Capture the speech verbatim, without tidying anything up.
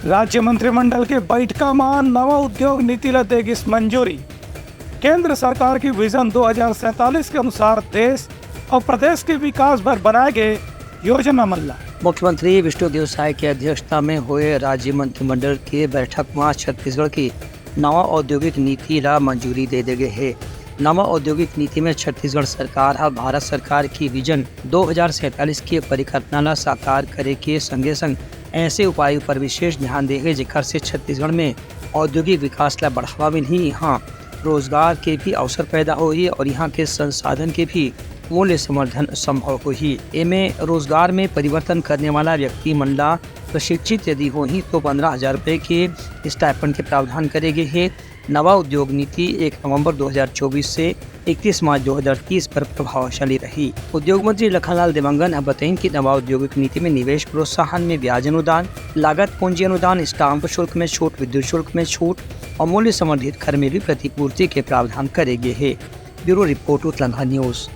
राज्य मंत्रिमंडल के बैठका म नवा उद्योग नीति ल दे गिस मंजूरी। केंद्र सरकार के विजन दो हज़ार सैंतालीस के अनुसार देश अउ प्रदेश के विकास बर बनाए गे योजना मन ला। मुख्यमंत्री विष्णुदेव साय के अध्यक्षता में होए राज्य मंत्रिमंडल के बैठक म छत्तीसगढ़ की नवा औद्योगिक नीति ला मंजूरी दे दे गे हे। नवा औद्योगिक नीति में छत्तीसगढ़ सरकार ह भारत सरकार की विजन दो हज़ार सैंतालीस के परिकल्पना ला साकार करे के संगे संग ऐसे उपाय पर विशेष ध्यान दे हे, जेकर से छत्तीसगढ़ में औद्योगिक विकास ला बढ़ावा मिलही, यहाँ रोजगार के भी अवसर पैदा होही और यहाँ के संसाधन के भी मूल्य संवर्धन संभव होही। एमे रोजगार में परिवर्तन करने वाला व्यक्ति मन ला प्रशिक्षित यदि होही, तो पंद्रह हज़ार रुपए के स्टाइपेंड के प्रावधान करे गे हे। नवा उद्योग नीति एक नवंबर दो हज़ार चौबीस से इकतीस मार्च दो हज़ार तीस पर प्रभावशाली रही। उद्योग मंत्री लखनलाल देवांगन ह बताइन कि नवा औद्योगिक नीति में निवेश प्रोत्साहन में ब्याज अनुदान, लागत पूंजी अनुदान, स्टाम्प शुल्क में छूट, विद्युत शुल्क में छूट और मूल्य संवर्धित कर में भी प्रतिपूर्ति के प्रावधान करे गे हे। Bureau report, Utlangha news.